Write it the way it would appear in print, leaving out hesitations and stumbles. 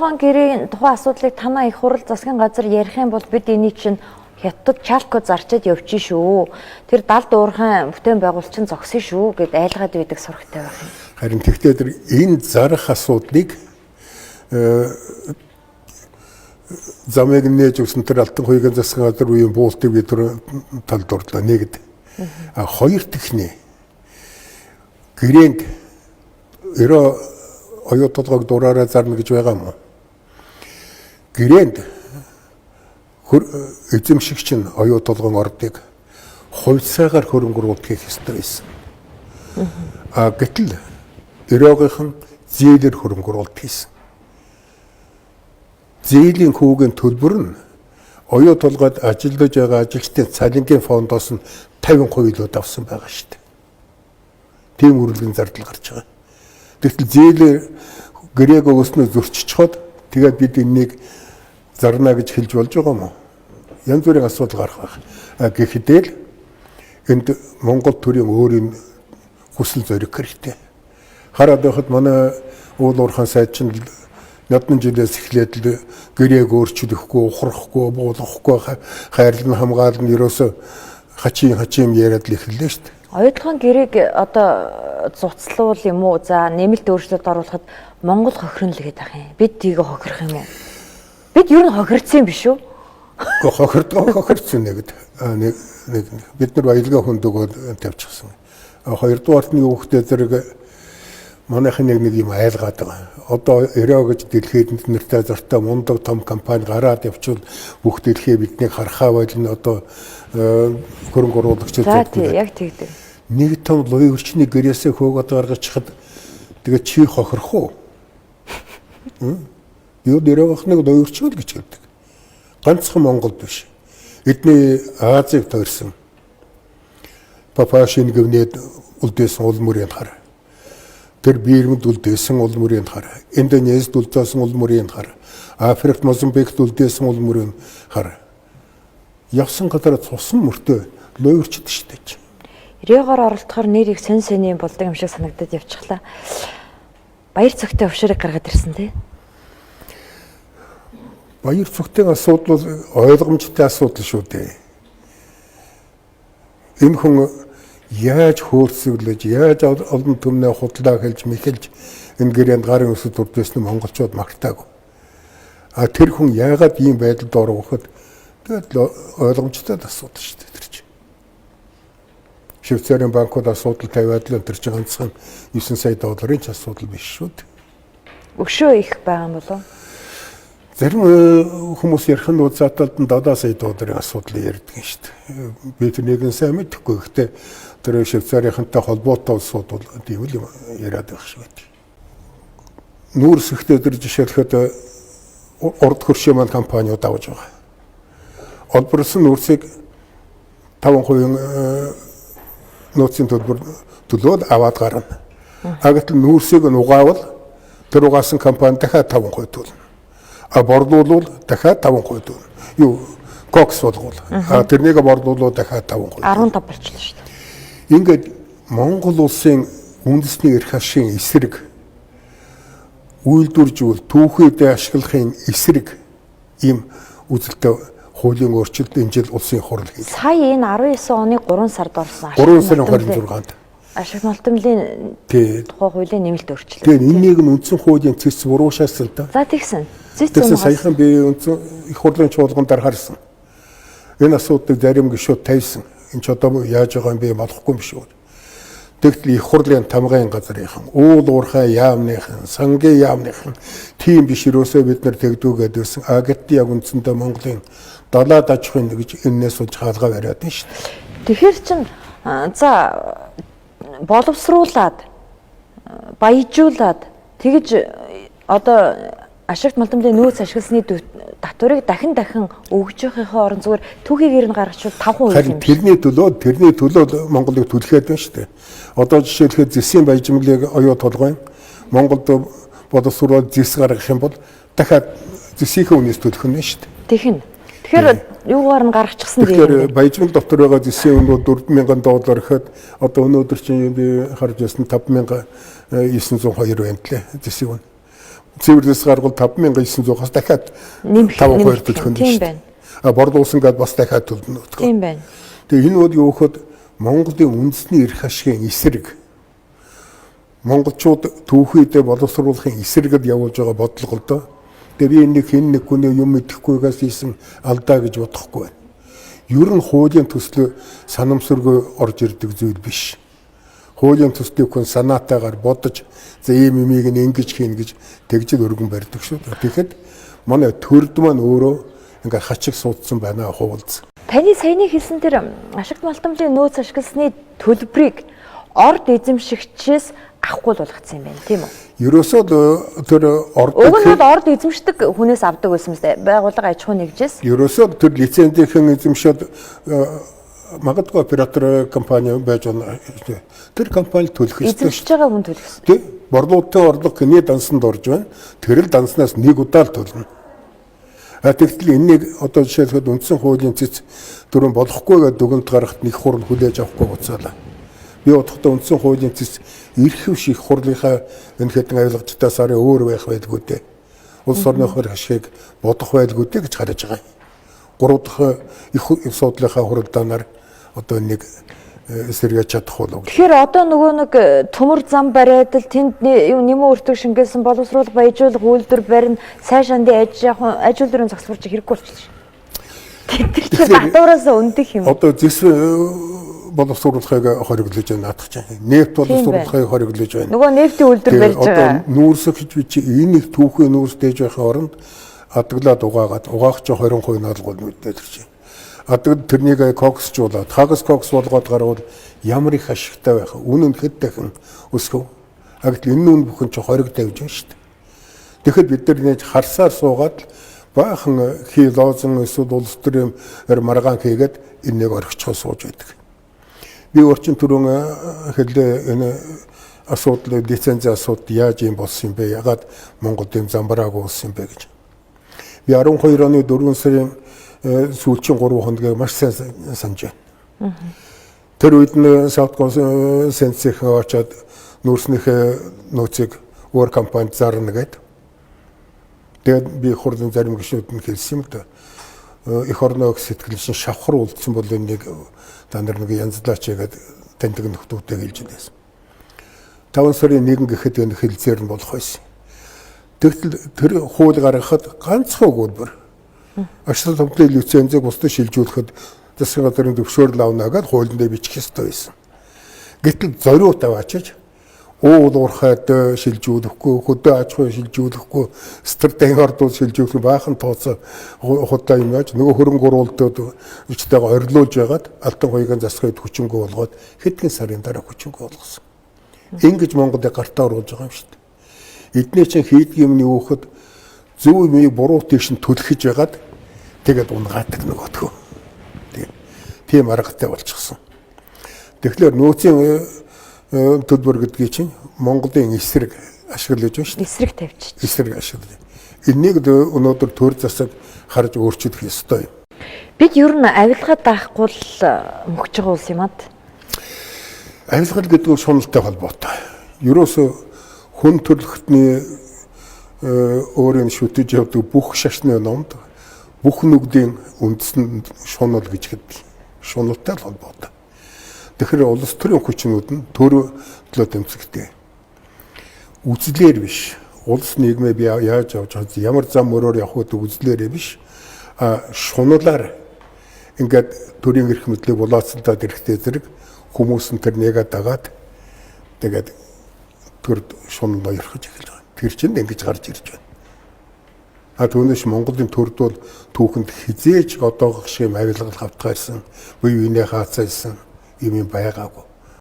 Оюутолгоон гэрийн тухайн асуудлыг танаа их хурал засгийн газар ярих юм бол бид энийг чинь хятад чалко зарчаад явчих шүү. Тэр далд уурхайн бүтээн байгуулалт чинь зогсон шүү гэд айлгаад байдаг сурагтай байх юм. Харин тэгтээ тэр энэ зарах асуудлыг замыг нээж өгсөн тэр Алтан хуйгийн засгийн газар үеийн буултыг би тэр талд дурлаа нэгд. А хоёр дахь нь гэрээнд ерөө оюу толгойг дураараа зарна гэж байгаа юм уу? Гэрээнд эзэмшигч нь оюу толгойн ордыг хувьцаагаар хөрөнгө оруулалт хийх ёстой байсан. А гэтэл ерөөгийнхэн зээлээр хөрөнгө оруулалт хийсэн. Зээлийн хүүгийн төлбөр нь оюу толгойд ажиллаж байгаа ажилчдын цалингийн фондоос нь 50% илүү давсан байгаа шүү дээ. Тийм үрэлгэн зардал гарч байгаа. Тэгтэл зээлээр гэрээг өгснөө зөрчичход тэгээд бид энэнийг зарна гэж хэлж болж байгаа юм уу? Янз бүрийн асуудал гарах байх. А гэхдээ л энд Монгол төрийн өөрийн хүсэл зориг хэрэгтэй. Хараад байхад манай уул уурхайн сайд чинь мянган жилээс эхлээд л гэрээг өөрчлөхгүй, ухрахгүй, буулгахгүй, хайрлан хамгаална ерөөсө хачин хачин яриад л эхэллээ шүү дээ. Оюутлогын гэрээг одоо зуцлуул юм уу? За нэмэлт өөрчлөлт оруулахад Монгол хохирно л гэдэг ах юм. Бид тийг хохирох юм уу? Бид ер нь хохирцсан юм биш үү? Гэхдээ хохирдгоо хохирцсан нэгд нэг нэг бид нар баялгаа хүнд өгөөд тавьчихсан. Хоёрдугаарт нь юу гэхдээ зэрэг манайхын нэг нэг юм айлгаад байгаа. Одоо өрөө гэж дэлхийд нэртэй зартай мундаг том компани гараад явчвал бүх дэлхий биднийг харахаа байлна одоо хөрөнгө оруулагчид За тий, яг тэгдэг. Нэг том луй өрчний гэрээсээ хөөгд гаргачихад тэгээ чи хохирох уу? Юу нэрөөх нэг луй өрчмөл гэж хэлдэг. Ганцхан Монгол биш. Эдний Азийг тойрсон. Папуа Шинэ Гвинед үлдээсэн уул мөрийн хар. Тэр Бирмэд үлдээсэн уул мөрийн хар. Индонезид үлдээсэн уул мөрийн хар. Африкт Мозамбикт үлдээсэн уул мөрийн хар. Явсан газараа цусан мөртөө луй өрчдөг шүү дээ. Риогоор оролдохоор нэр их сонь сонь юм болдог юм шиг санагдаад явчихлаа. Баяр цогтой өвшөрийг гаргаад ирсэн тий. Баяр цогтын асуудал бол ойлгомжтой асуудал шүү дээ. Энэ хүн яаж хөөрсөглөж, яаж олон түмнээ худлаа хэлж, мэхэлж энэ гэрээнд гарын өсөд урдсэн монголчууд магтаагүй. А тэр хүн яагаад ийм байдалд орвоход тэгээд ойлгомжтой асуудал шүү дээ тэр чинь. Швейцарын банкуд асуудал тавиад л тэр чинь ганцхан 9 сая долларын ч асуудал биш шүү дээ. Өшөө их байгаа юм болов уу? Зарим хүмүүс ярих нь уцааталд нь 7 сая долларын асуудал ярьдаг юм шүү дээ. Би тэр нэгэн сайн мэдэхгүй. Гэхдээ тэр Швейцарийнхантай холбоотой улсууд бол тийм л юм яриад байх шиг байт. Нүүрс ихтэй тэр жишээлхэд урд хөршийн маань компаниуд авч байгаа. Олборлсон нүүрсийг 5% нууцын төлбөр төлөөд аваад гарна. А гэтэл нүүрсийг нь угаавал тэр угаасан компани дахиад 5% төлнө. А борлуулвал дахиад 5% төлнө. Юу кокс болгоул. А тэрнийг борлуулвал дахиад 5%. 15 болчихлоо шүү дээ. Ингээд Монгол улсын үндэсний эрх ашигын эсрэг үйлдвэржүүл түүхийдээ ашиглахын эсрэг ийм үзэлтэй хуулийн өөрчлөлт энэ жил улсын хурал хийлээ. Сая энэ 19 оны 3 сард орсон. 3 сарын 26-нд. Ашиг малтмлын тухай хуулийн нэмэлт өөрчлөлт. Тэгээ энэнийг нь үндсэн хуулийн цэц буруушаасан л да. За тэгсэн. Тэгсэн саяхан би үндсэн их хурлын чуулган дээр харсан. Энэ асуудлыг зарим гишүүд тавьсан. Энэ ч одоо яаж байгаа юм бэ болохгүй юм шүү. Тэгтэл их хурлын тамгын газрынхан, уул уурхай яамныхан, сангийн яамныхан тийм биш ерөөсөө бид нар тэгдүү гэдээсэн. А гэтэл яг үндсэндээ Монголын далаад аж ахуйн гэж энээс болж хаалгаа бариад байна шүү дээ. Тэгэхээр чин за боловсруулад баяжуулаад тэгж одоо ашигт малтамлын нөөц ашигласны татварыг дахин дахин өгж явахынхаа орон зүгээр түүхийгээр нь гаргачвал 5% юм. Харин тэрний төлөө Монголыг түлхээд байна шүү дээ. Одоо жишээлхэд зэсийн баяжмлыг оюу толгойн Монголд боловсруулаад зэс гаргах юм бол дахиад зэсийнхээ үнээс төлөх нь шүү дээ. Тэгнь. Тэгэхээр юугаар нь гаргачихсан дээ. Тэгэхээр баяжмал дотор байгаа зэсийн үн бол 4000 доллар гэхэд одоо өнөөдөр чинь би харж байсан 5902 байна лээ зэсийн үн. Цэвэрлээс гаргуул 5900-аас дахиад Нэмэх 5% төлөх нь Тийм шүү дээ. байна. А борлуулсан гэдээ бас дахиад төлнө. Тийм байна. Тэгээ энэ бол юу гэхэд Монголын үндэсний эрх ашигын эсрэг монголчууд түүхийдээ боловсруулахын эсрэгэд явуулж байгаа бодлого л доо. Тэгээ би энэ нэг хэн нэг хүний юм мэдэхгүйгээс хийсэн алдаа гэж бодохгүй байна. Ер нь хуулийн төслөө санамсаргүй орж ирдэг зүйл биш. Хуулийн төслийг хүн санаатайгаар бодож за ийм юмыг нь ингэж хийнэ гэж тэгжил өргөн барьдаг шүү. Тэгэхэд манай төрд маань өөрөө ингээ хачиг суудсан байна хуулц. Таны саяны хэлсэн тэр ашигт малтамлын нөөц ашигласны төлбөрийг орд эзэмшигчээс авахгүй л болгоцсон юм байна, тийм үү? Ерөөсөө л тэр орд Уг нь бол орд эзэмшдэг хүнээс авдаг байсан мэт байгууллага аж ахуй нэгжээс. Ерөөсөө тэр лицензийнхэн эзэмшээд магадгүй оператор компани байж байна. Тэр компани төлөх ёстой. Эзэмшиж байгаа хүн төлөх ёстой. Тий. Борлуулалтын орлого хэний дансанд орж байна. Тэр л данснаас нэг удаа л төлнө. А тэгтэл энэнийг одоо жишээлбэл үндсэн хуулийн цэц дөрөв болохгүй гэдэг дүгнэлт гаргахад нэг хурал хүлээж авахгүй буцаалаа. Би бодохдоо үндсэн хуулийн цэц эрхэвш их хурлынхаа энэ хэдэн авилгачдаа сарын өөр байх байлгүй дээ. Улс орны хөр ашигыг бодох байлгүй дээ гэж харж байгаа юм. Гурав дахь их суудлынхаа хуралдаанаар одоо нэг сэргээж чадах болов. Тэгэхээр одоо нөгөө нэг төмөр зам бариад л тэнд юм нэмэн өртөг шингээсэн боловсруулах, баяжуулах үйлдвэр барина, сайн шандын аж ахуй аж үйлдвэрийн зогсолбор чи хэрэггүй болчихлоо. Тэд нар чи татвараас өндөх юм. Одоо зэс боловсруулахыг хориглож байна наадах чинь. Нефть боловсруулахыг хориглож байна. Нөгөө нефтийн үйлдвэр барьж байгаа. Одоо нүүрсэгч би чи энэ их түүхийн нүүрс дээж байхын оронд адаглаад угаагаад угаах чи 20% наалгуул мэдээд тэр чинь. Адаг тэрнийг коксжуулаад хагас кокс болгоод гарвал ямар их ашигтай байх. Үнэ нь хэд дахин өсгөв. А гэтэл энэ үн бүхэн чи хориг тавьж байна шүү дээ. Тэгэхэд бид нар нэж харсаар суугаад баахан хий лоозон эсвэл улс төрийн маргаан хийгээд энэнийг орхичихоо сууж байдаг. Би орчин түрүүн хэлээ энэ асуудал лицензийн асуудал яаж юм болсон юм бэ? Ягаад Монголд юм замбраагүй болсон юм бэ гэж. Би 12 оны 4 сарын сүүлчийн 3 хоногийг маш сайн санаж байна. Тэр үед нь South Sense-ийн очоод нүүрснийхээ нөөцийг өөр компанид зарна гэд. Тэгээд би хурлын зарим гишүүд нь хэлсэн юм л да. Эх орноо их сэтгэл чинь шавхар үлдсэн бол энийг та нар нэг янзлаач гэдэг таньдаг нөхдүүдтэй хэлж байсан. 5 сарын 1 гэхэд энэ хэлзээр нь болох байсан. Тэгтэл тэр хууль гаргахад ганцхан өгүүлбэр. Ашиг томтлын лицензийг бусдад шилжүүлэхэд засгийн газрын зөвшөөрөл авна гэдээ хуулинд бичих ёстой байсан. Гэтэл зориуд аваачиж уул уурхайд шилжүүлэхгүй, хөдөө аж ахуй шилжүүлэхгүй, стратеги ордууд шилжүүлэх баахан тооцоо худлаа юм яаж нөгөө хөрөнгө оруулалтууд ичтэйгээ орилуулж байгаад алтан хоёрын засгийн хүчингү болгоод хэдхэн сарын дараа хүчингү болгосон. Ингэж Монголыг гартаа оруулж байгаа юм шүү дээ. Эдний чинь хийдэг юм нь юу гэхэд зөв юмыг буруу тийш нь түлхэж байгаад тэгээд унгаадаг нөгөөдхөө. Тийм аргатай болчихсон. Тэгэхээр нөөцийн төлбөр гэдгийг чинь Монголын эсрэг ашиглаж байна шүү дээ. Эсрэг тавьчих. Эсрэг ашиглаж. Энийг өнөөдөр төр засаг харж өөрчилөх ёстой юм. Бид ер нь авилгаа даахгүй л мөхөж байгаа улс юм ад. Авилгал гэдэг нь шуналтай холбоотой. Ерөөсөө хүн төрөлхтний өөрийн шүтэж явдаг бүх шашны номд бүх нүгдийн үндэс нь шунал гэж хэлдэг. Шуналтай л холбоотой. Тэгэхээр улс төрийн хүчнүүд нь төр төлөө тэмцэгтэй. Үзлээр биш. Улс нийгмээ би яаж явж байгаа ямар зам мөрөөр явах гэдэг үзлээрээ биш. А шуналаар ингээд төрийн эрх мэдлийг булаацалдаад ирэхтэй зэрэг хүмүүс нь тэрнийгээ дагаад тэгээд төрд шунал ноёрхож эхэлж байгаа. Тэр чинь ингэж гарч ирж байна. А түүнээс Монголын төрд бол түүхэнд хизээж одоогох шиг юм авилгал хавтгаарсан, буюу инээ хаацаасан юм байгаагүй.